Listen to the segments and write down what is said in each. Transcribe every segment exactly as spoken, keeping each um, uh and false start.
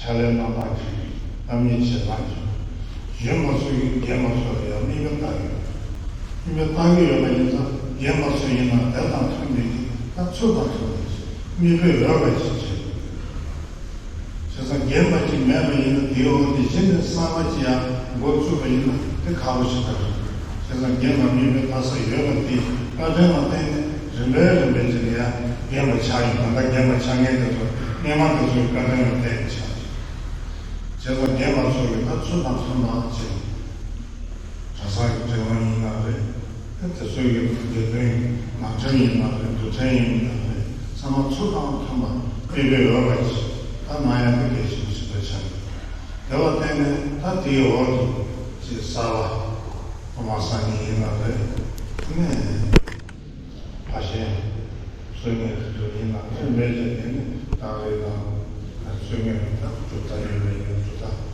ཕྱག་ལས་གནང་སྟངས་ཀྱི་གཏམ་གླེང་བྱེད་སྟངས་ཀྱི་གཞོན་མ་ཚོ་གིས་རྒན་མ་ཚོ་ལ་ཡང་མིག་དཔེ་ལྟ་གི་ཡོད། མིག་དཔེ་ལྟ་གི་ཡོད་པ་ཡིན་ཙང་རྒན་མ་ཚོ་ཡིན་ན་དེ་དང་མཐུན་པའི་གི་ད་ཚུལ་དང་མཐུན་པའི་མིག་དཔེ་འོས་པ་ཞིག་བྱེད་དགོས། བྱས་ཙང་རྒན་པ་ཅིག་མེད་པ་ཡིན་ན་དེའི་འོག་དེ་གཞི་ནས་གསར་པ་ཅིག་ཡང་འགོ་བཙུགས་པ་ཡིན་ན་དེ་ཁག་པོ་ཞིག་ཆགས་སོང་། བྱས་ཙང་རྒན་པ་མིག་དཔེ་ལྟ་ས་ཡོད་པ་དེ་བཀའ་དྲིན་ལ་བརྟེན་ནས་རིམ་པས་རིམ་པས་ཅིག་ནས་ཡང་རྒན་པ་ཆགས་ཡིན། ད་ལྟ་རྒན་པ་ཆགས་མཁན་དེ་ཚོ་སྔས་མ་དེ་ཚོའི་བཀའ་དྲིན་ལ་བརྟེན་ནས་ཆགས་སོང་། བྱས་ཙང་རྒན་པ་ཚོ་གིས་ད་ཚུལ་དང་མཐུན་པ་བྱས། གྲྭ་ཚང་གི་འབྲེལ་བ་ཡིན་ན་རེད། དེ་ཚོ་ཡི་དགེ་འདུན་ནང་ཁྲིམས་ཡིན་ན་རེད། འདུལ་ཁྲིམས་ཡིན་ན་རེད། ཚང་མ་ཚུལ་དང་མཐུན་པ་དཔེ་དཔེ་འོས་པ་ཞིག་ད་གནང་ཡ་དེ་གལ་ཆེན་པོ་ཞིག་ད་ཆགས་ཡོད། དེ་ལ་བརྟེན་ནས་ད་དེའི་འོག་ཏུ་ཅིག་གསར་པ་ཐོག་མ་སང་ཉིན་ཡིན་ན་རེད། དེ་ནས་ཕ་ཤན་གསོལ་ངན་དེ་ཚོ་ཡིན་ན་རེད། མེད་ཀྱང་དེ་ནི་ད་རེས་དང་གསོལ་ངན་ད་གྲུབ་མཐའ་ཡོད་པའི་ཡང་གྲུབ་མཐའ།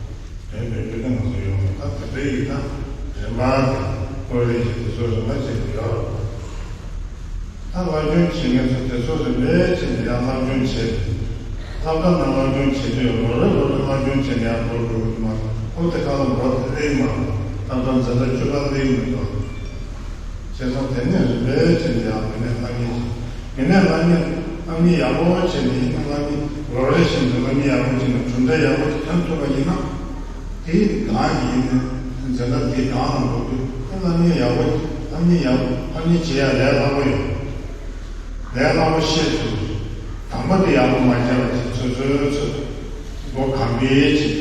དོན་དུ་ཡོད་ན་ང་ཚོ་ཡོང་བ་ད་དེ་འདྲའི་ཡིན་ན་རིམ་པ་དེ་ཀོ་རེ་ཞིག་དེ་ཚོ་རིམ་པ་བྱེད་དུ་ཡོད། ད་སློབ་སྦྱོང་བྱེད་མཁན་ཚོ་དེ་ཚོ་རིམ་པས་བྱས་ནས་ཡང་སློབ་སྦྱོང་བྱེད། སློབ་གྲྭ་ནང་སློབ་སྦྱོང་བྱེད་དུས་ལོ་རེ་ལོ་རེ་སློབ་སྦྱོང་བྱེད་ནས་ཡང་འགྲོ་དགོས་ཀྱི་མ་རེད། ཁོ་དེ་ག་ལ་འགྲོ་དེ་ལེགས་མ་རེད། སློབ་གྲྭ་འཛིན་གྲྭ་བཅུ་པ་ལེགས་མི་འགྲོ། བྱས་ཙང་དེ་ནས་རིམ་པས་བྱས་ནས་ཡང་དེ་ནས་སློབ་གཉེར་བྱེད། དེ་ནས་སློབ་གཉེར་སློབ་གཉེར་ཡག་པོ་བྱས་ནས་ཡིན་ན་སློབ་གཉེར་ལོ་རེ་བཞིན་དུ་སློབ་གཉེར་ཡག་པོ་བྱས་ནས་གྲུབ་འབྲས་ཡག་པོ་ཞིག་ཐོན་ཐུབ་པ་ཡིན་ན། དེའི་སྒང་ཡིན་ནས་འཛིན་གྲྭ་དེའི་སྒང་ལ་འགྲོ་དུས་དེ་སློབ་གཉེར་ཡག་པོ་སློབ་གཉེར་ཡག་པོ་སློབ་གཉེར་བྱེད་ཡ་ལས་སླ་པོ་ཡོད། ལས་སླ་པོ་ཤེས་ཐུབ། དང་པོ་དེ་ཡག་པོ་མ་བྱས་པ་ཅིག་ཚོད་ཚོད་ཚོད། མགོ་གམ་པའི་ཅིག་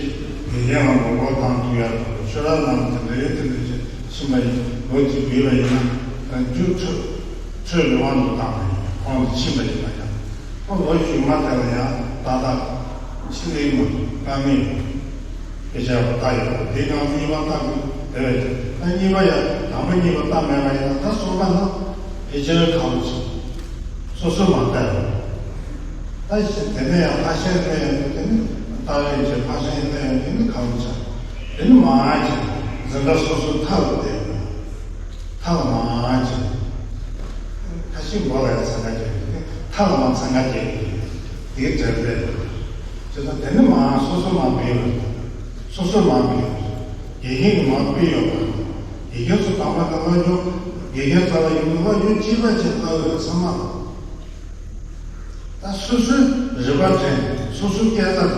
དགེ་རྒན་ལ་མགོ་སྐོར་བཏང་ཐུབ་ཡ་དང་ཆོས་ར་ནང་དེ་འདྲའི་དེ་འདྲའི་ཅིག་ཕྱིན་པ་ཡིན། ལོ་གཅིག་བགྲེས་པ་ཡིན་ན་རྒྱུ་ཚོད་ཚོད་ལོ་དབང་དུ་བཏང་བ་ཡིན། ཁོང་དུ་ཕྱིན་པ་ཡིན་ན་ཡང་ཁོ་ལོ་གཞུག་མ་དེ་ལ་ཡང་ཏག་ཏག་ཕྱི་ལེགས་མ་དཀའ་ངལ་ཡོད། དཔེ་ཆ་བ་ལྟ་ཡོད་པ་དེ་གང་གཉིས་པ་ལྟ་དགོས་དེ་བས་ཀྱང་ད་གཉིས་པ་ཡང་དང་པོ་གཉིས་པ་ལྟ་མེད་པ་ཡིན་ན་ད་གསུམ་པ་ལ་ཕལ་ཆེར་གང་ཆེ་སོ་སོ་མ་ལྟ་ཡོད། ད་ཞིག་དེ་ནས་ཡང་ཕ་ཤན་ལ་ཡང་དེ་ནི་ལྟ་རེས་བྱེད། ཕ་ཤན་ལ་ཡང་དེ་ནི་གང་ཆེ་དེ་ནི་མ་ཆེ་འཛིན་གྲྭ་སོ་སོ་མཐའ་ལ་བསྡད་དགོས། མཐའ་ལ་མ་ཆེ་ཁ་ཤས་མགོ་ལ་ཡང་འཚང་ཁ་རྒྱག་གི་མཐའ་ལ་མ་འཚང་ཁ་རྒྱག་གི་དེའི་འབྲེལ་བས་ཅེས་དང་དེ་ནི་མ་སོ་སོ་མ་སྤེལ་བ་དང་། སོ་སོ་མ་སྤེལ་བ། དགེ་རྒན་གྱིས་མ་སྤེལ་ཡོད་པ་དང་། དགེ་རྒན་ཚོ་དང་པོ་དང་སློབ་སྦྱོང་དགེ་རྒན་རྩ་བ་ཡིན་ན་སློབ་སྦྱོང་གཅིག་པ་བྱས་ལྟ་བའི་ཚང་མ་ལ་ད་སོ་སོའི་རིག་པ་དྲན། སོ་སོའི་སྐད་ཆ་དང་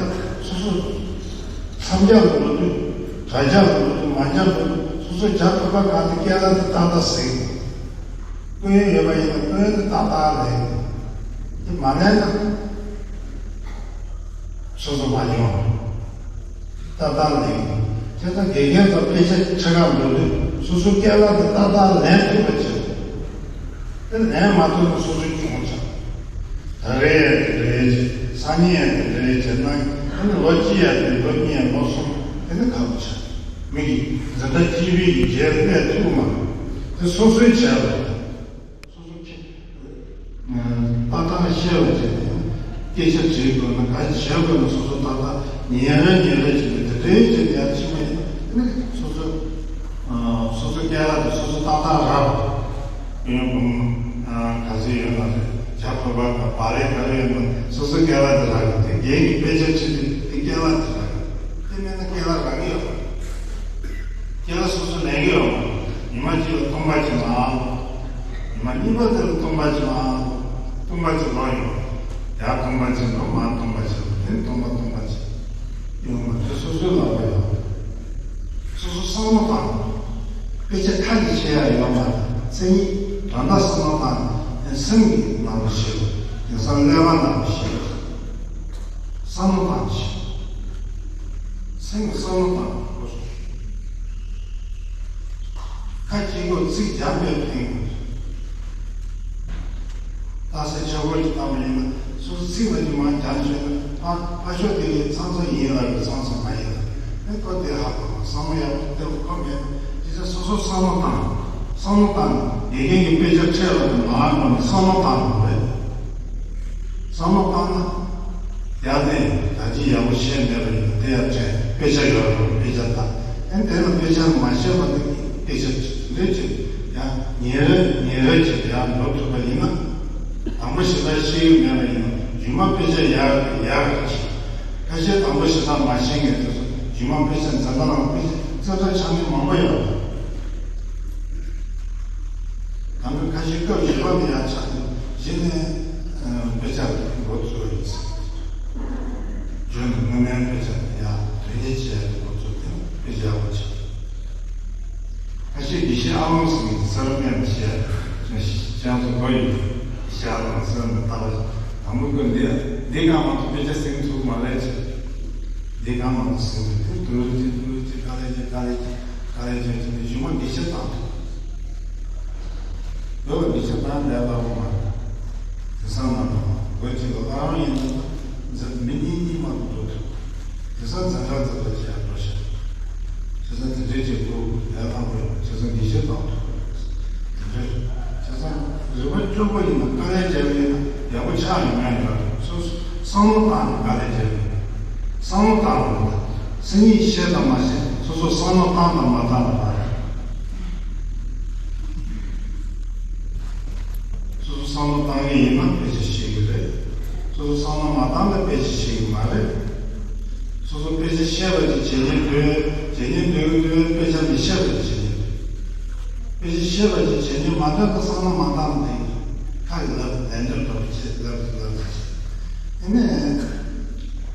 སོ་སོ་མཚམས་སྦྱར་དུ་འགྲོ་དུས་དྲ་རྒྱ་དུ་འགྲོ་དུས་མ་སྦྱར་དུ་སོ་སོ་རྒྱ་ཐོབ་པ་གང་དུ་སྐད་ཆ་དེ་ཏག་ཏག་ཟིན། སྐུ་ཡོན་ཡོད་པ་ཡིན་ན་སྐུ་ཡོན་དེ་ཏག་ཏག་ལེན། དེ་མ་ལེན་ན་སོ་སོ་མ་སྦྱོང་། ཏག་ཏག་ལེན། བྱས་ཙང་དགེ་རྒན་ཚོ་དཔེ་ཆ་ཁྲིད་གར་འགྲོ་དུས་སོ་སོའི་སྐད་ལ་དེ་ཏག་ཏག་ལེན་ཐུབ་པ་བྱེད། དེ་ལེན་མ་ཐུབ་ན་སོ་སོའི་གྱོང་ཆགས། ད་རེས་ཡང་དེ་འདྲ་བྱས། སང་ཉིན་ཡང་དེ་འདྲ་བྱས་ན་ཨ་ནི་ལོ་གཅིག་ཡང་དེ་ལོ་གཉིས་ཡང་ལོ་གསུམ་དེ་ནི་ཁག་པོ་ཆགས། མི་གི་འཛིན་གྲྭ་གཅིག་པའི་གི་རྗེས་སླེབས་ཐུབ་མ་རེད། དེ་སོ་སོའི་བྱས་པ་རེད། སོ་སོ་ཁྱེད། ཏག་ཏག་ཤེས་པ་བྱས་ནས་སྐད་ཆ་དྲིས་དགོས་ན་ག་རེ་བྱེད་དགོས་ན་སོ་སོ་ཏག་ཏག་ཉིན་རེ་ཉིན་རེ་བྱས་ནས་དེ་འདྲའི་བྱས་ནས་ཡར་ཕྱིན་པ་ཡིན་ན་སོ་སོ་སོ་སོ་སྐད་ལ་དེ་སོ་སོ་ཏག་ཏག་རག་པ། ཡོན་བུམ་ག་ཚོད་ཡོད་ན་རེད། བྱ་ཕོར་པ་དང་བག་ལེབ་ག་རེ་ཡོད་ན་སོ་སོ་སྐད་ལ་དེ་རག་གི་དེ་རྒན་གྱི་དཔེ་ཆ་ཁྲིད་དུས་དེ་སྐད་ལ་དེ་རག་གི་དེ་མེད་ན་སྐད་ལ་རག་གི་ཡོད་མ་རེད། སྐད་ལ་སོ་སོ་ལེན་གི་ཡོད་མ་རེད། ཉི་མ་གཅིག་ལ་སྟོང་པ་གཅིག་མ་ཨང་། ཉི་མ་གཉིས་པ་དེ་ལ་སྟོང་པ་གཅིག་མ་ཨང་། སྟོང་པ་གཅིག་ལོག་ཡོང་། ཡར་སྟོང་པ་གཅིག་འགྲོ། མར་སྟོང་པ་གཅིག་འགྲོ། དེ་སྟོང་པ་སྟོང་པ་གཅིག་ཡོང་བ་དེ་སོ་སོའི་ལག་པ་ཡོད། སོ་སོ་བསམ་བློ་བཏང་། དཔེ་ཆ་ཁ་གིས་ཤེས་ཡ་ཡོད་མ་རེད། མཚན་ཉིད་རང་ད་བསམ་བློ་བཏང་ནས་སེམས་ཀྱི་ནང་དུ་ཤེས། དེང་སང་ཀླད་པ་ནང་དུ་ཤེས། བསམ་བློ་བཏང་ཤེས། སེམས་ཀྱི་བསམ་བློ་བཏང་དགོས། ཁ་གཅིག་པོ་ཚིག་རྒྱབ་པས་ཕན་དགོས། རྟགས་གསལ་ཆོས་སྐོར་གྱི་བཏང་བ་ཡིན་ན་སོ་སོ་ཚིག་ལ་ཉི་མ་རྒྱབ་བྱས་ན་ཕ་ཕ་ཤོག་དེ་གའི་ཚང་ཚང་ཡིན་ལ་རེད། ཚང་ཚང་མ་ཡིན་ལ་རེད། ཁོ་དེ་ཧ་གོ་བསམ་བློ་ཡག་པོ་དེ་ཁོ་མེད་ན་དེ་ཚོ་སོ་སོ་བསམ་བློ་བཏང་། བསམ་བློ་བཏང་ནས་དགེ་རྒན་གྱི་དཔེ་ཆ་ཁྲིད་ལ་དེ་མ་ཨ་ནོ་ནས་བསམ་བློ་བཏང་དགོས་རེད། བསམ་བློ་བཏང་ན། ཡ་ནས་ད་ཅི་ཡག་པོ་བཤད་མེད་པ་ཡིན་ན་དེ་ཡང་དྲན། དཔེ་ཆ་ཡོད་རེད། དཔེ་ཆ་ལྟ། ཨེ་དེ་ལ་དཔེ་ཆ་མ་བཤད་པ་དེ་དཔེ་ཆ་དེ་འདྲ་ཅིག་ཡང་ཉིན་རེ་ཉིན་རེ་ཅིག་ཡང་འགྲོ་ཐུབ་པ་ཡིན་ན། དང་པོ་ཞེ་དྲག་ཤེས་ཀྱི་མེད་པ་ཡིན་ན་རྗེས་མ་དཔེ་ཆ་ཡག་ཡག་ཅིག་ ཁ་ཤས་དང་པོ་ཞེ་དྲག་མ་ཤེས་མཁན་དེ་ཚོ་རྗེས་མ་དཔེ་ཆ་འཛིན་གྲྭ་ནང་དཔེ་ཆ་རྩེ་གྲ་ཆགས་མཁན་མང་པོ་ཡོད་རེད། དང་པོ་ཁ་ཤས་སྐབས་བཞི་པ་ནས་ཡར་ཆགས་ནས་གཞི་ནས་དཔེ་ཆ་འགོ་ཚུགས་ཡིན། རྗེས་ནས་སྔོན་མའི་དཔེ་ཆ་དེ་ཡང་དོན་གཉེར་བྱས་ནས་འགོ་ཚུགས་ཏེ་དཔེ་ཆ་ཡག་པོ་ཆགས། ཁ་ཤས་དགེ་བཤེས་ཨ་ལོང་ཟེར་མཁན་ས་ར་མེ་ནས་བཤད་ཅང་ཚོ་གོ་ཡོད། དགེ་བཤེས་ཨ་ལོང་ས་ར་མེ་ལྟ་བ་དང་པོ་ཀུན་འདི་འདི་གང་མ་གཏོགས་དཔེ་ཆ་ཟིན་ཚུགས་མ་རེད་ཅེས། འདི་གང་མ་གཏོགས་ཟིན་ཚུགས་དེ་དུ་རུ་ཅི་དུ་རུ་ཅི་ག་ལེ་ཅི་ག་ལེ་ཅི་ག་ལེ་ཅི་ཅི་ནི་གཞུང་མ་དགེ་བཤེས་བཏང་ཐུབ། བོད་ལ་དགེ་བཤེས་བཏང་བསྡད་པ་མ་རེད། དེང་སང་ནང་ལ་བོད་ཅིག་ལ་བླ་རང་ཡིན་ན་མཛད་མི་གཉིས་གཉིས་མ་གཏོགས་འགྲོ་ཐུབ། དེང་སང་འཛིན་གྲྭ་འཛིན་གྲྭ་བྱས་འགྲོ་ཤག་བྱས་ཙང་དེ་འདྲའི་ཅིག་དགོས་ལས་སླ་པོ་ཡོད། བྱས་ཙང་དགེ་བཤེས་བཏང་ཐུབ། དེ་འདྲ་རེད། བྱས་ཙང་རིག་པ་སྐྱོ་པོ་ཡིན་ན་དཀའ་ལས་བརྒྱབ་ཡིན་ན་ཡག་པོ་ཆགས་ཡོང་ཡ་ཡོད་རེད། སོ་སོ་བསམ་བློ་བཏང་ནས་དཀའ་ལས་བརྒྱབ་ཡིན་ན་བསམ་བློ་བཏང་རོགས་གནང་། སེམས་ཉིད་ཤེས་དང་མ་ཤེས་སོ་སོ་བསམ་བློ་བཏང་དང་མ་བཏང་ལ་བར། སོ་སོ་བསམ་བློ་བཏང་གི་ཡིན་ན་དཔེ་ཆ་ཤེས་ཀྱི་རེད། སོ་སོ་བསམ་བློ་མ་བཏང་ན་དཔེ་ཆ་ཤེས་ཀྱི་མ་རེད། སོ་སོ་དཔེ་ཆ་ཤེས་པ་ཅིག་བྱེད་ཉེན་འདུག་བྱེད་ཉེན་འདུག་འདུག་དཔེ་ཆ་མི་ཤེས་པ་ཅིག་བྱེད་ཉེན་འདུག་དཔེ་ཆ་ཤེས་པ་ཅིག་བྱེད་ཉེན་མ་འདུག་ན་བསམ་བློ་མ་བཏང་ན་དེ་ཁ་གི་ལབ་ལན་འདེབས་འདྲ་པོ་བྱེད་ལབ་ལབ་བྱེད། དེ་ནས་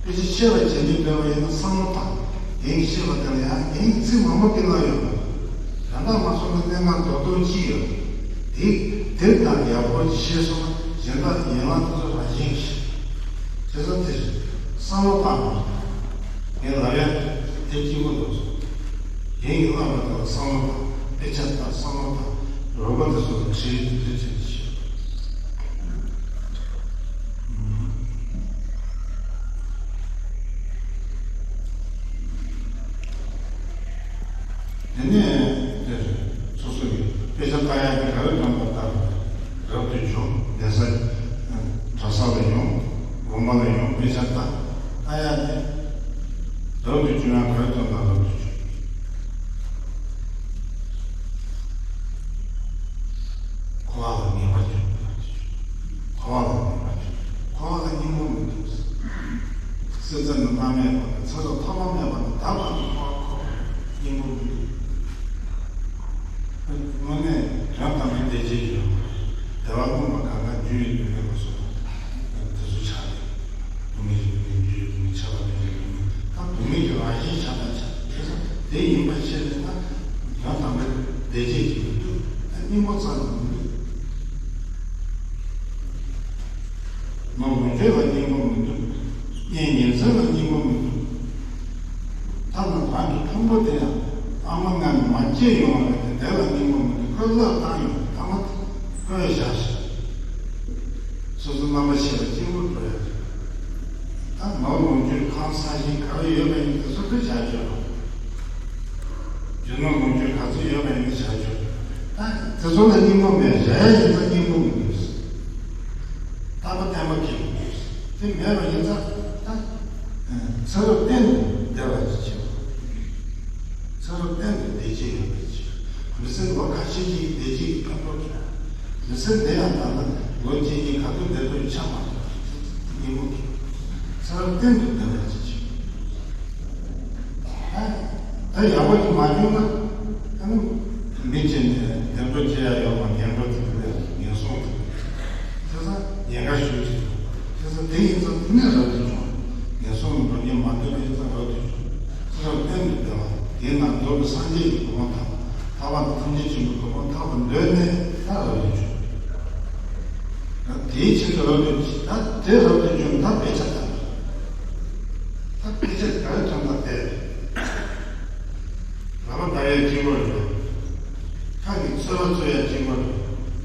དཔེ་ཆ་ཤེས་པ་བྱེད་ཉེན་འདུག་པ་ཡིན་ན་བསམ་བློ་བཏང་། དེ་ཤེས་པ་དེ་ལ་ཡང་དེ་ཚིག་མང་པོ་བསྟན་གནང་ཡོད་པ། ད་ལྟ་མ་སོང་ན་གནད་འགག་རྡོག་རྡོག་གཅིག་ཡོད། དེ་དེ་ལྟར་ཡག་པོ་ཅིག་ཤེས་སོང་ན་གཞན་དག་ཡན་ལག་དེ་ཚོ་རང་བཞིན་གྱིས་ཤེས། བྱས་ཙང་དེ་བསམ་བློ་བཏང་དགོས། ངས་ལབ་ཡ་དེ་གཅིག་པོ་འདུག་སོང་། རྒན་གྱིས་བསླབས་པ་དེ་ལ་བསམ་བློ་བཏང་། དཔེ་ཆ་ལྟ། བསམ་བློ་བཏང་། རོགས་པ་དེ་ཚོ་ལ་དྲིས། དེ་འདྲ་བྱས་ནས་ཤེས། དེ་ནས་དེར་སོ་སོ་གི་དཔེ་ཆ་ལྟ་ཡག་གི་ག་རེ་དོན་པ་ལྟ་རུ་རབ་ཏུ་བྱུང་། གདན་ས་གྲྭ་ས་ལ་ཡོང་། དགོན་པ་ལ་ཡོང་། དཔེ་ཆ་ལྟ་ལྟ་ཡག་དེ་རབ་ཏུ་བྱུང་ཡང་ག་རེ་དོན་པ་རབ་ཏུ་བྱུང་། འཁོར་བ་ལ་ངེས་པ་བྱུང་། འཁོར་བ་ལ་ངེས་པ་བྱུང་། འཁོར་བ་ལ་སྙིང་པོ་མི་འདུག་སྲིད་རྩ་ནས་མ་མེད་པ་དང་ཚེ་སྲོག་ཐོག་མ་མེད་པ་དང་ད་བར་དུ་འཁོར་བ་འཁོར་བ་སྙིང་པོ་མི་འདུག་དངོས་གནས་རང་དང་པོའི་བདེ་སྐྱིད་ཡོད། བདེ་བ་མངོན་པ་གང་ག་རྒྱུ་ཡི་དོན་མེད་པ་སོགས་དེ་ཚོ་ཆགས་ཡོད། སྡུག་བསྔལ་གྱི་སྡུག་བསྔལ། རྒྱུ་ཡི་སྡུག་བསྔལ། ཆགས་པ་མེད་པའི་སྡུག་བསྔལ། ད་སྡུག་བསྔལ་གྱི་རང་བཞིན་ཆགས་དང་ཆགས། དེ་ཡིན་པ་ཤེས་ནས་ད་རང་དང་པོའི་བདེ་སྐྱིད་ཀྱི་མི་འདུག་ད་སྙིང་པོ་རྩ་ནས་མི་འདུག་མ་འོངས་རྒྱུ་ལ་སྙིང་པོ་མི་འདུག་གཉེན་ཉེ་ཚན་ལ་སྙིང་པོ་མི་འདུག་ཐ་ན་རང་གི་ཕུང་པོ་དེ་ཡང་ཨ་མ་ང་ནས་མ་སྐྱེས་ཡོང་བ་རེད་དེ། དེ་ལ་སྙིང་པོ་མི་འདུག་ཁོས་བསླབས་བཏང་ཡོང་། ཐ་མ་ཁོས་བཞག་ཤག་སོ་སོ་རྣམ་པ་ཤེས་པ་གཅིག་པུར་འགྲོ་ཡ་རེད། ད་ནོར་ལོངས་སྤྱོད་ཁང་ས་ཞིང་ག་རེ་ཡོད་པ་ཡིན་དེ་ཚོ་ཁོས་བཞག་ཡོད་རེད། རྒྱུ་ནོར་ལོངས་སྤྱོད་ག་ཚོད་ཡོད་པ་ཡིན་ན་བཞག་ཆོག་ད་དེ་ཚོ་ལ་སྙིང་པོ་མེད། བཞག་ཡ་ཡིན་ཙང་སྙིང་པོ་མི་འདུག་རྟག་པ་བརྟན་པོ་ཁེལ་མི་འདུག་དེ་མེད་པ་ཡིན་ཙང་ད་ཚེ་རབས་གཏན་དུ་བདེ་བ་ཅིག་བྱེད། ཚེ་རབས་གཏན་དུ་བདེ་སྐྱིད་ཡོང་བ་ཅིག་མི་ཚེ་ལོ་ཁ་ཤས་ཀྱི་བདེ་སྐྱིད་ཀྱི་ཕན་ཐོགས་ཀྱི། མི་ཚེ་འདི་ཡང་ད་ལྟ་ལོ་གཅིག་གཉིས་ག་དུས་བདེ་དུས་ཆགས་མ་ཐུབ། སྙིང་པོ་ཁེལ། ཚེ་རབས་གཏན་དུ་བདེ་བ་ཅིག་བྱེད། ད་ཡག་པོ་ཅིག་མ་བྱུང་ན་ཨ་ནི་མི་གཅིག་ནས་འདེམས་སྒྲུག་བྱེད་ཡ་ཡོད་པ། འགན་འགྲོ་དེ་ཚོ་ལས་ངན་སོང་དེ་ཚོ། བྱས་ཙང་ཉེན་ཁ་ཞེ་པོ་ཅིག་འདུག་བྱས་ཙང་དེ་ཡིན་ཙང་དེ་ནས་རབ་ཏུ་བྱུང་། ངན་སོང་ལ་འགྲོ་ཉེན་མ་འདུག་པ་ཡིན་ཙང་རབ་ཏུ་བྱུང་། ཚེ་རབས་གཏན་དུ་བདེ་བ། དེས་ན་རྫོགས་པའི་སངས་རྒྱས་ཀྱི་གོ་འཕང་ཐོབ། ཐར་པ་དང་ཐམས་ཅད་མཁྱེན་པའི་གོ་འཕང་ཐོབ་པར་འདོད་ནས་ད་རབ་ཏུ་བྱུང་། དེའི་ཕྱིར་དུ་རབ་ཏུ་ད་དེ་རབ་ཏུ་བྱུང་། ད་དཔེ་ཆ་ལྟ། ད་དཔེ་ཆ་ག་རེ་ཐོན་པ་དེ། ལག་པ་བརྡབ་ཡས་གཅིག་པོ་རེད། ཁ་གིས་རྩོད་པ་རྩོད་ཡས་གཅིག་པོ་རེད།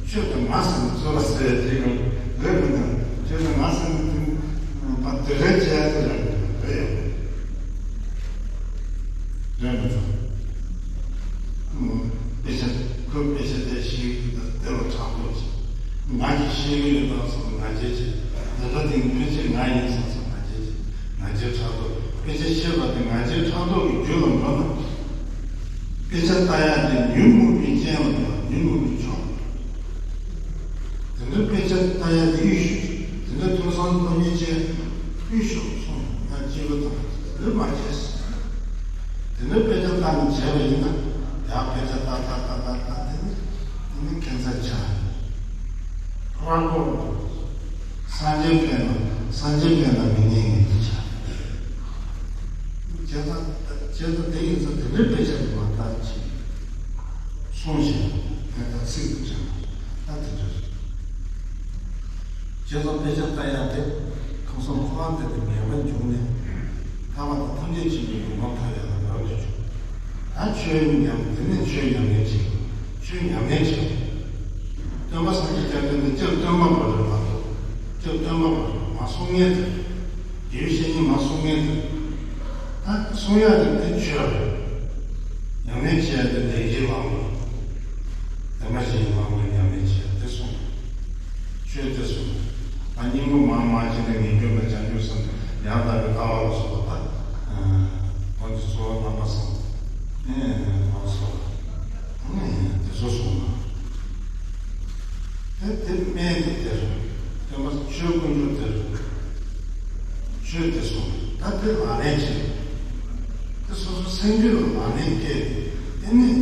ཆོས་དང་ང་ཟེར་ནས་རྩོད་པ་རྩོད་ཡས་གཅིག་པོ་རེད་མི་འདུག་ཆོས་དང་ང་ཟེར་ནས་དེ་པ་དེ་རེད་བྱས་དེ་རེད་རེད་ཡ། རེད་མི་འདུག་དཔེ་ཆ་ཁོས་དཔེ་ཆ་དེ་ཤེས་ཀྱི་འདུག་དེ་ལ་ཕྲག་དོག་ཅིག་ང་གིས་ཤེས་ཀྱི་ཡོད་དམ་བསམ་ང་རྒྱལ་ཆེ། འདི་འདྲ་དེ་ཕལ་ཆེར་ང་ཡིན་བསམ་བསམ་ང་རྒྱལ་ཆེ། ང་རྒྱལ་ཕྲག་དོག་དཔེ་ཆ་ཤེས་པ་དེ་ང་རྒྱལ་ཕྲག་དོག་གི་རྒྱུ་ལ་འགྲོ་ན། དཔེ་ཆ་ལྟ་ཡག་དེ་ཉོན་མོངས་པའི་རྐྱེན་ལ་འགྲོ། ཉོན་མོངས་པའི་ཕྱོགས། དེ་འདྲ་དཔེ་ཆ་ལྟ་ཡག་དེ་ཡེ་ཤུགས། དེ་འདྲ་ཐོས་བསམ་སློབ་གཉེར་བྱས་ཡེ་ཤུགས་སོང་ན་སྐྱེས་བུ་ ཡིན་ན་ཡང་དཔེ་ཆ་ལྟ་ལྟ་ལྟ་ལྟ་ལྟ་དེ་ནི་དེ་ནི་ཁྱད་མཚར་ཆགས། རང་གོ་སངས་རྒྱས་ཕན་ན་སངས་རྒྱས་ཕན་ན་མི་ཉན་ངེས་ཀྱི་ཆགས། བྱས་ཙང་བྱས་ཙང་དེ་ཡིན་ཙང་དེ་འདྲའི་དཔེ་ཆ་གི་མ་ལྟ་ཅིག་གསུངས་ཤིང་ངས་ད་ཚིག་ཏུ་དྲན་པ་ད་དེ་འདྲ་རེད། བྱས་ཙང་དཔེ་ཆ་ལྟ་ཡག་དེ་ཁམས་སངས་འཁོར་བ་འདས་པའི་ངེས་པ་འབྱུང་ནས་ཐ་མ་དང་ཐམས་ཅད་མཁྱེན་པའི་ལུང་པ་ཐོབ་ཡག་ལ་རབ་ཏུ་བྱུང་། ད་ཆོས་ཉམས་དེ་ནས་ཆོས་ཉམས་ལེན་བྱེད། ཆོས་ཉམས་ལེན་བྱེད། སྟོན་པ་སངས་རྒྱས་བཅོམ་ལྡན་འདས་སྐྱབས་སྟོན་པ་པོ་རེད་མ་གཏོགས་སྐྱབས་སྟོན་པ་པོ་རེད་མ་གསུང་ངེས་དེ། དགེ་བའི་བཤེས་གཉེན་མ་གསུང་ངེས་དེ། ད་གསུང་ཡག་དེ་དེ་ཆོས་རེད། ཉམས་ལེན་བྱེད་ཡག་དེ་བདེན་བཞིའི་ལམ་རེད། བདེན་པ་བཞིའི་ལམ་ལ་ཉམས་ལེན་བྱེད་ཡག་དེ་གསུངས། ཆོས་དེ་གསུངས། ད་སྙིང་པོ་མང་མང་བྱས་ནས་ངེས་འབྱུང་དང་བྱང་ཆུབ་སེམས་ཡང་དག་པའི་ལྟ་བ་ལ་སོགས་པ་དང་། ཁོང་ཚོ་གཙོ་བོ་རྣམ་པ་གསུམ། ཨེ་ལ་སོགས་པ། ཨེ་དེ་ཚོ་གསུངས་ན། དེ་དེ་སྨན་དེ་དེ་རེད། སྟོན་པ་ཆོས་དཀོན་མཆོག་དེ་རེད། ཆོས་དེ་གསུངས། ད་དེ་ལག་ལེན་བྱེད། དེ་སོ་སོ་སེམས་རྒྱུད་ལ་ལག་ལེན་སྐྱེས་ཏེ་དེ་ནས་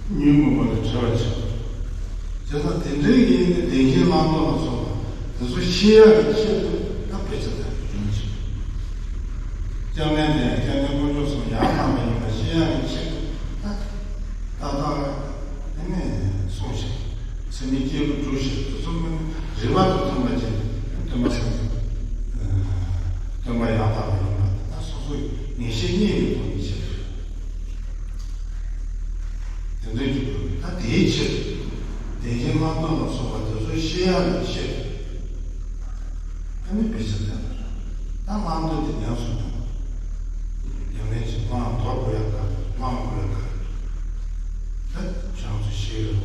ཉོན་མོངས་པ་ལས་གྲོལ་བར་བྱེད། བྱས་ཙང་དེ་འདྲའི་ཡིན་ཏེ་བདེན་བཞིའི་བླང་དོར་ལ་སོགས་པ་དེ་ཚོ་ཤེས་ཡག་གི་ཆེད་དུ་ད་དཔེ་ཆ་དེ་སྦྱོང་བྱེད། སྐྱབས་གནས་དེ་ཡང་སྐྱབས་གནས་དཀོན་མཆོག་གསུམ་ཡང་དག་པ་ཡིན་པ་ཤེས་ཡག་གི་ཆེད་དུ་ད་ཏག་ཏག་དེ་ནས་གསུངས་ཤིང་། མཚན་ཉིད་སྐྱེས་བུ་དྲུག་ཞེས་དེ་ཚོ་མིན་རིགས་པ་དང་མཐུན་པ་ཅན་སྟོན་པ་སངས་རྒྱས། སྟོན་པ་ཡང་དག་པ་ཡིན་པ་དེ་དག་སོ་སོའི་ངེས་ཤེས་རྙེད་པའི་ཐོག་ནས་བྱེད་དགོས། དེ་འདྲའི་རྒྱུ་དགོས་ད་དེའི་ཕྱིར། བདེན་བཞིའི་བླང་དོར་ལ་སོགས་པ་དེ་ཚོ་ཤེས་ཡག་གི་ཆེད་དུ། ཨ་ནི་དཔེ་ཆ་ལྟ་བ་རེད། ད་བླང་དོར་དེ་ཉམས་སུ་མྱོང་། ཉམས་ལེན་གྱི་བླང་དོར་དགོས་ཡག་ག་རེ་བླང་དགོས་ཡག་ག་རེ། ད་བྱང་དུ་ཤེས་ཡོད།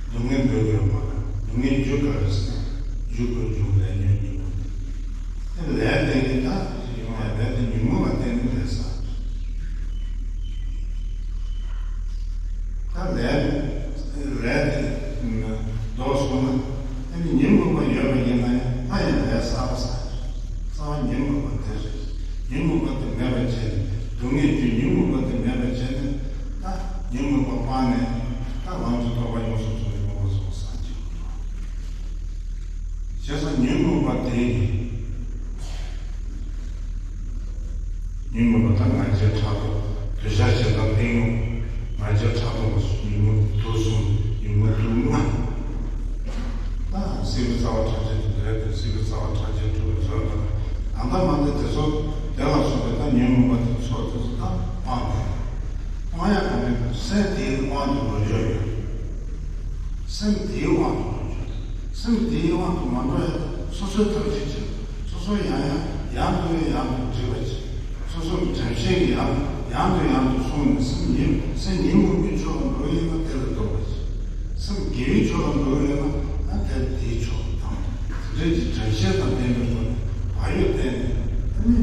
སྡུག་བསྔལ་འདོད་དགོས་མ་ག་སྡུག་བསྔལ་རྒྱུ་ག་རེ་ཟེར་ན་རྒྱུ་དགོས་འབྱུང་ལས་ཉོན་ཉོན་མོངས། ལས་དེ་ནི་ད་ཡོང་བའི་ལས་དེ་ཉོན་མོངས་ལ་བརྟེན་ནས་ལས་བསགས། ད་ལས་ལས་དེ་ལྡོག་སོང་ན་ཨ་ནི་ཉོན་མོངས་པ་ཡོད་པ་ཡིན་ན་ཡང་སླར་ཡང་ལས་བསགས་པ་བསགས། རྩ་བ་ཉོན་མོངས་པ་དེ་རེད། ཉོན་མོངས་པ་དེ་མེད་པར་བྱས་ནས་སྡུག་བསྔལ་རྒྱུ་ཉོན་མོངས་པ་དེ་མེད་པར་བྱས་ནས་ད་ཉོན་མོངས་པ་སྤངས་ནས་ད་ལམ་གྱི་རྟོགས་པ་ཡོངས་སུ་རྫོགས་པའི་མངོན་པར་རྫོགས་པ་སངས་རྒྱས། བྱས་ཙང་ཉོན་མོངས་པ་དེ་ཉོན་མོངས་པ་དང་ང་རྒྱལ་ཕྲག་དོག་འདོད་ཆགས་ཞེ་སྡང་གཏི་མུག་ང་རྒྱལ་ཕྲག་དོག་ལ་ཉོན་མོངས་དུག་གསུམ་ཉོན་མོངས་དུག་ལྔ། ད་སྲིད་པའི་རྩ་བ་ཕྲ་རྒྱས་དུ་འདོད་དེ་སྲིད་པའི་རྩ་བ་ཕྲ་རྒྱས་འགྲོ་བའི་ཚོད་དང་ཨ་མདའ་མ་འདི་དེ་ཚོ་དེ་ལ་སོགས་པའི་ད་ཉོན་མོངས་པ་དེ་ཚོ་དེ་ཚོ་ད་སྤངས་ཏེ་སྤང་ཡག་ག་མེད་པར་སེམས་དེའི་དབང་དུ་འགྲོ་རྒྱུ་ཡོད། སེམས་དེའི་དབང་དུ་འགྲོ་རྒྱུ། སེམས་དེའི་དབང་དུ་མ་འགྲོ་ཡ་སོ་སོའི་ཐབས་ཤེས་བྱེད། སོ་སོ་ཡང་ཡང་ཡང་དུ་ཡང་དུ་འདྲིས་པ་བྱེད། སོ་སོ་དྲན་ཤེས་ཀྱིས་ཡང་ཡང་དུ་ཡང་དུ་སོང་ནས་སེམས་ཉིད་སེམས་ཉིད་མུག་པའི་ཕྱོགས་ལ་འགྲོ་ཡིན་ན་དེ་ལ་ལྡོག་པ་བྱེད། སེམས་དགེ་བའི་ཕྱོགས་ལ་འགྲོ་ཡོད་ན་ད་དེ་དེའི་ཕྱོགས་ལ་བཏང་། དེ་འདྲའི་གི་དྲན་ཤེས་དང་ལྡན་པའི་སྒོ་ནས་བག་ཡོད་བསྟེན་ནས་ཨ་ནི་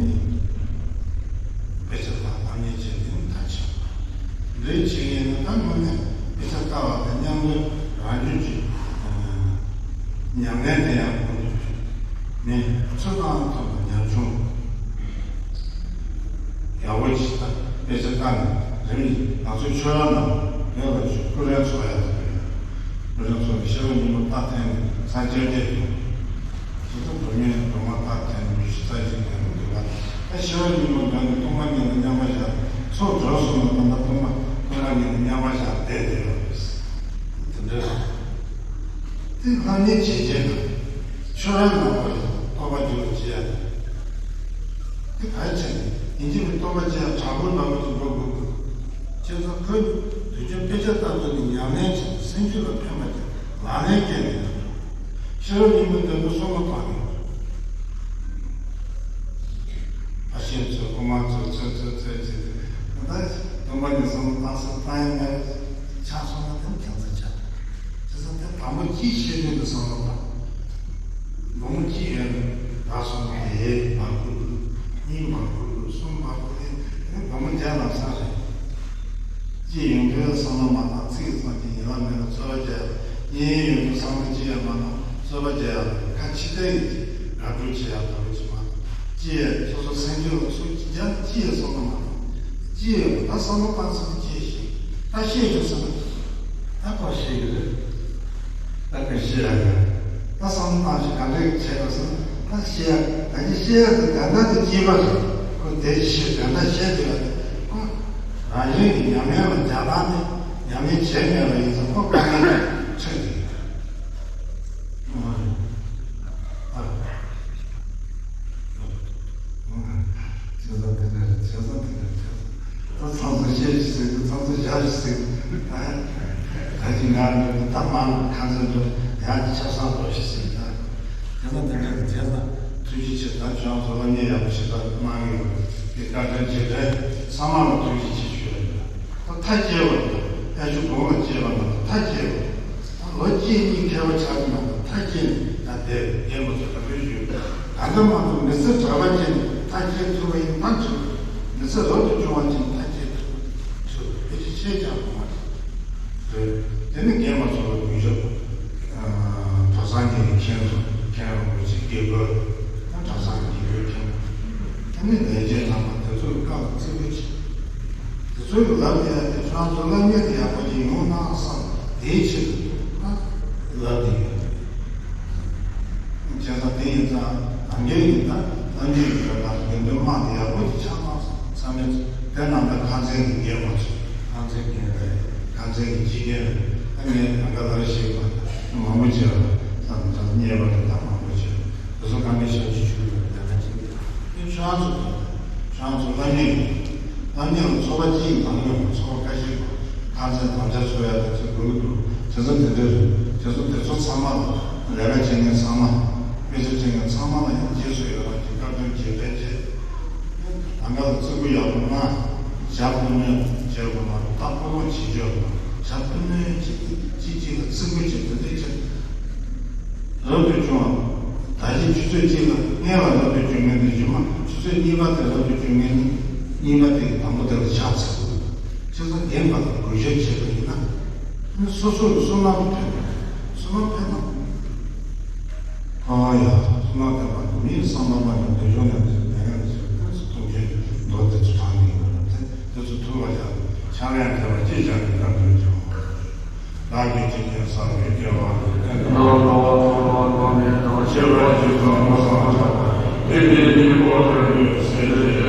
དཔེ་ཆ་དང་ལྷམ་ཉེས་བྱས་ཏེ་མཐའ་ཆགས། འདྲའི་ཆེད་ཡིན་ན་ད་དངོས་གནས་དཔེ་ཆ་ལྟ་བ་དང་མཉམ་དུ་རང་རྒྱུད་ཀྱི་ཉམས་ལེན་དེ་ཡང་དགོས་འདུག་ནི་ཚུལ་དང་མཐུན་པ་ཉམ་ཆུང་ཡག་པོ་ཅིག་ད་དཔེ་ཆ་ལྟ་ནས་རིམ་གྱིས་ང་ཚོའི་ཆོས་ར་ནང་ཡོད་ལ་ཆུ་ཀུ་རེ་ཚོགས་ཡག་དེ་ཀུ་རེ་ཚོགས་ནས་ཤེས་རབ་སྙིང་པོ་ལྟ་འཐེན་ནས་ཚར་བཅོ་བརྒྱད་དུ། དེ་ཚོ་བུད་མེད་སྒྲོལ་མ་ལྟར་དེ་ནི་མི་ཤི་རྩ་ཆེན་དེ་རུ་འདུག་ལ། ད་ཤེས་རབ་སྙིང་པོ་འདོན་ནས་སྟོང་པ་ཉིད་ལ་མཉམ་པར་བཞག་ཚོགས་འགྲོ་སོང་ན་ད་ལྟ་སྟོང་པ་སྟོང་པ་ཉིད་ལ་མཉམ་པར་བཞག་བསྡད་བསྡད་ཡོད་རེད། དེ་འདྲ་རེད། དེ་ལྷ་ཉིད་བྱེད་བྱེད་དང་ཆོས་ར་ནང་པ་ཡི་རྟོགས་པ་འགྱུར་བར་བྱེད་ཡ་དེ་གལ་ཆེ་ནས་ཡིན་གཅིག་མིན་རྟོགས་པ་བྱེད་ཡ་དྲག་པོའི་ལམ་དུ་འགྲོ་དགོས་དགོས། བྱས་ཙང་ཁོས་དུས་རྒྱུན་དཔེ་ཆ་ལྟ་དགོས་ནས་ཉམས་ལེན་བྱས་ཏེ་སེམས་རྒྱུད་ལ་ཕན་པ་དེ་ལག་ལེན་བཀལ་ནས་ཡོད། ཤེས་རབ་སྙིང་པོའི་འདོན་པ་གསུང་མ་ཐག་ཡིན། ཕ་ཤན་ཚོས་དབུ་མ་ཚོས་ཚོས་ཚོས་ཚོས་བྱས་ཏེ་ད་སྟོན་པ་གཉིས་བསམ་བློ་བཏང་ས་བཏང་ཡ་མེད་ཆགས་སོང་ན་དེ་ཁྱད་མཚར་ཆགས། བྱས་ཙང་དེ་དང་པོ་གཅིག་ཤེས་ནས་ཀྱི་བསམ་བློ་བཏང་། ལོ་ངོ་གཅིག་ཡོད་ན་ད་སོང་ན་དེ་བར་སྐུར་དགོས། གཉིས་བར་སྐུར་དགོས། གསུམ་བར་སྐུར་དགོས། དེ་ནི་སྒོར་མོ་བརྒྱ་ལམ་སང་རེད། ཅི་ཡོང་དུས་བསམ་བློ་མ་བཏང་ཚིག་ཙམ་གྱིས་ཡིན་ལ་མེད་ལ་རྩོད་པ་རྒྱག་ཡ། གཉེན་ཡོད་དུས་བསམ་བློ་ཅི་ཡང་མ་བཏང་རྩོད་པ་རྒྱག་ཡ་ལ་ཁ་ཕྱི་བལྟས་ཡིན་གྱི་དགག་སྒྲུབ་བྱེད་ཡ་ལ་བར་ཅི་མ་བཏང་ཅི་ཡང་སོ་སོ་སེམས་རྒྱུད་ལ་ཚུར་རྒྱག་ཅི་ཡང་བསམ་བློ་མ་བཏང་། ཅི་ཡོད་ད་བསམ་བློ་བཏང་ས་ཅི་ཞིག་ད་ཤེས་ཡོད་ས་ན་ད་ཁོ་ཤེས་ཡོད་རེད། ད་ཁོ་ཤེས་ཡོད་རེད། ད་བསམ་བློ་བཏང་ཞིག་ག་འདྲས་བྱས་པ་སོང་ད་ཤེས་ཡ་ད་ཅི་ཤེས་ཡ་དེ་ད་ལྟ་དེ་སྐྱེས་པ་རེད། ཁོ་དེ་ཤེས་ད་ལྟ་ཤེས་དེ་ཡ་དེ་ཁོ་རང་བཞིན་གྱི་ཉམས་ལེན་ལ་རྒྱག་སྟངས་དེ་ཉམས་ལེན་བྱས་མེད་པ་ཡིན་ཙང་ཁོ་དཀའ་ངལ་འཕྲད་དེ་ཡོད་རེད། བྱས་ཙང་དེ་འདྲ་རེད། བྱས་ཙང་དེ་འདྲ་རེད། བྱས་ཙང་ད་ཚང་ཚོ་བཤད་ཞིག་ཟེར་གི་ཚང་ཚོ་བཞག་ཞིག་ཟེར་གི་ད་ད་ཅི་ང་འདྲ་ད་མང་ཁ་ཚོན་འདྲ་ཡང་ཆབ་གསང་འགྲོ་ཞིག་ཟེར་གི་ད། བྱས་ཙང་དེ་འདྲ་རེད། བྱས་ཙང་ཐུགས་རྗེ་ཆེ། ད་ཁྱོད་ཚོ་ལ་ངས་ཡག་པོ་ཞེ་དྲག་གནང་གི་ཡོད་རེད། དེ་བཀའ་དྲིན་རྗེས་དྲན་ཚང་མ་ལ་ཐུགས་རྗེ་ཆེ་ཞུ་ཡ་ཡིན། ད་མཐའ་སྐྱེལ་བ་དང་ཨ་ཆུ་དགུང་ལ་སྐྱེས་པ་ན་མཐའ་སྐྱེལ་བ། ད་ལོ་གཅིག་གཉིས་ཁྱད་པར་ཆགས་ཀྱི་མ་གཏོགས་མཐའ་སྐྱེལ་ནས་ད་དེ་རྒན་པ་ཚོ་ག་འདྲ་ཞུས། ད་ལྟ་མ་གཏོགས་མི་ཚེ་གྲགས་པ་ཅན་མཐའ་སྐྱེལ་ཐུབ་པ་ཡིན་ན་ཆོག་མི་ཚེ་རབ་ཏུ་བྱུང་བ་ཅན་མཐའ་སྐྱེལ་ཐུབ་པ་ཆོག་དེ་ཅི་ཤེས་ཀྱང་གོ་མ་རེད། དེ་ནི་རྒན་པ་ཚོ་ལ་གུས་ཞབས། གྲྭ་ཚང་གི་མཁན་ཚོ་མཁན་རིན་པོ་ཆེ་དགེ་བསྐོས། ད་གྲྭ་ཚང་གི་དགེ་བསྐོས་མཁན། ད་ནི་ལས་བྱེད་རྣམ་པ་དེ་ཚོ་ལ་བཀའ་དང་བརྩི་བཀུར་བྱེད། དེ་ཚོའི་ལབ་ཡ་དེ་ཁྱོད་རང་ཚོ་སློབ་གཉེར་དེ་ཡག་པོ་ཅིག་ཡོང་ན་བསམ་དེའི་ཆེད་དུ་ད་ལབ་དེ་ཡོད། བྱས་ཙང་དེ་ཡིན་ཙང་ནམ་རྒྱུན་ཡིན་ད་སློབ་གཉེར་གྱི་ཁྱོད་རང་དགེ་འདུན་དམངས་དེ་ཡག་པོ་ཅིག་ཆགས་ན་བསམ་མེད་ཚོ་དེ་རྣམ་པ་ཁང་ཚན་གྱི་རྒན་མོ་ཚོ་ཁང་ཚན་རྒན་རེད། ཁང་ཚན་གྱི་སྤྱི་རྒན་རེད། ད་ངས་ད་ག་ལར་ཞིག་མ་མང་པོ་བྱས་པ་ད་ད་རྙེད་པ་རེད། ད་མང་པོ་བྱས་པ་དེ་ཚོ་གང་གི་ཞབས་ཕྱི་ཞུ་དགོས་ལས་ཀ་ཅིག་རེད། དེ་ཁྱོད་རང་ཚོ་དང་ཁྱོད་རང་ཚོ་སློབ་གཉེར་སློབ་གཉེར་ལ་ཚོགས་པ་གཅིག་ནང་ཡོང་ཚོགས་པ་ཁ་ཤས་ཁང་ཚན་དམ་བཅའ་ཚོགས་ཡ་དེ་ཚོ་དགོས་ཀྱི་འདུག་བྱས་ཙང་དེ་འདྲ་རེད། བྱས་ཙང་དེ་ཚོ་ཚང་མ་ལ་ལས་ཀ་བྱེད་མཁན་ཚང་མ་དཔེ་ཆ་བྱེད་མཁན་ཚང་མ་ལ་ཡང་རྗེས་སུ་ཡི་རང་གི་བཀའ་དྲིན་རྗེས་དྲན་བྱས། ལམ་ཁ་ལ་བརྩི་བཀུར་ཡག་པོ་གནང་། ཞབས་བཀུར་སྣོན་བྱེད་དགོས་མ་རེད། ད་སྤོ་ལོ་བྱེད་རྒྱུ་ཡོད་མ་རེད། ཞབས་བཀུར་སྣོན་བྱེད་དེ་གཅིག་གཅིག་ལ་བརྩི་བཀུར་བྱེད་དེ་འདྲ་བྱེད། རབ་ཏུ་བྱུང་བ། ད་གིན་ཆུ་ཚོད་གཅིག་ལ་སྔོན་ལ་རབ་ཏུ་བྱུང་མཁན་དེ་རྗེས་མ་ཆུ་ཚོད་གཉིས་པ་དེ་རབ་ཏུ་བྱུང་མཁན་ནི་གཉིས་པ་དེ་གི་དང་པོ་དེ་ལ་ཕྱག་འཚལ་དགོས། བྱས་ཙང་རྒན་པ་ལ་གུས་ཞབས་བྱེད་པ་ཡིན་ན། སོ་སོ་ལ་བསོད་ནམས་ཐོན་པ། བསོད་ནམས་ཕན་ཐོགས། ཨ་ཡ། བསོད་ནམས་ལྡན་པ་མིའི་བསམ་པ་མ་ཡིན་པའི་གཞུང་ནས་ཟེར་ནས་ཡང་ཟེར་ཏེ་ཐུགས་རྗེ་མདོ་དེ་ཚོ་དྲངས་ནས་ཡོད་རེད་དེ། དེ་ཚོ་ཐུགས་ལ་བཞག་ཕྱག་ལེན་ཐེབས་པ་ཅི་བྱ་ནས་བདག་ཏུ་འཇོག་བདག་གིས་ཅི་བྱས་བསགས་པའི་དགེ་བ་འདི། ལོ་ལོ་ལོ་ལོ་ལོ་མེད་དང་། ཤེས་པ་ཅི་གསུང་མ་གསུང་ཆགས་པ། དེ་ནི་སྙིང་པོ་ལྟར་དུ་ཟེར་ཏེ།